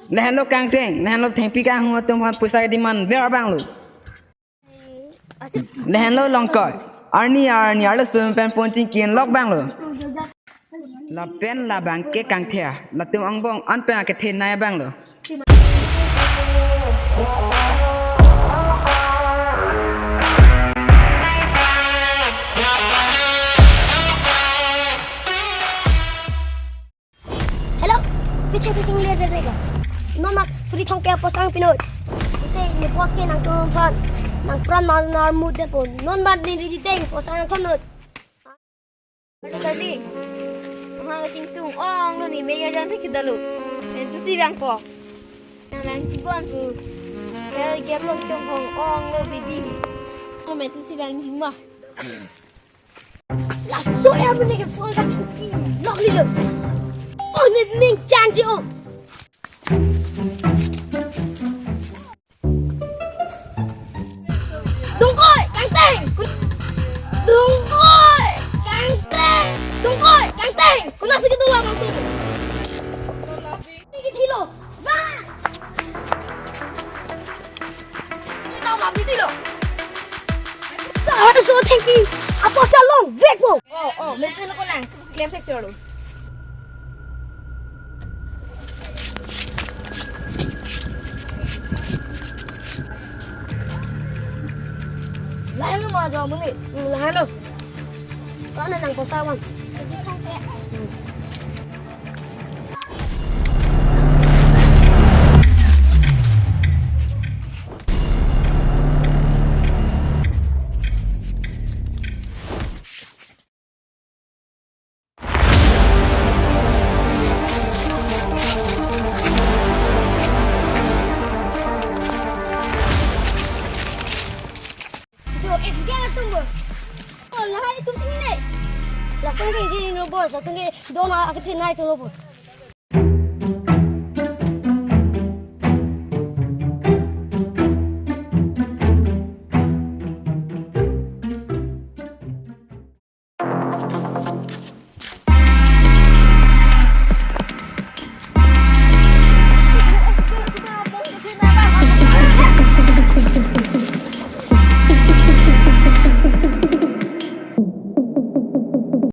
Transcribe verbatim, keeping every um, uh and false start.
Lahenlo kangtheng, lahenlo thengpi kanghu atum aphan poisa demand ver abang lo. Lahenlo longkoi, arni arni arloso pen phone chingki-en lok abang lo. Lapen labang ke kangthir, latum angbong an pen akethenei abang lo. Hello, pitching pitching le re re. Non mak suri thong ke poisa nangpinon. Ite ne poisa ke nangtum aphan, nangpran mal nar mut de pon. Non ban ni ri de poisa nangthon non. Halo darling. Aha, chingtung ong lo ni, me ya jang thek dalo. Mente si bang ko. Nang nang chibon tu. Kaya gap lo chong hong ong lo baby. Ko mente si bang jima. Laso ya mene ke phone ka chingki lok lilo. Oh, ne ning chang di oh. Dungkoi, kangtheng. Dungkoi, kangtheng. Dungkoi, kangtheng. Konatsi kedo abang tu? Ini ke thilo. Wah. Ini tahu kami thilo. Sa harus so thengpi. Apoisa longvek mo. Oh, oh, mesen ko nang. Klem thek solo. Lahenlo ma jo muni. Hmm, lahenlo. Ko-an nang poisa abang? Jo, ex gang atum bo. Oh, lahai itum chinine. Lason ke jin lo bo, lason ke dona akethenei atum lo bo.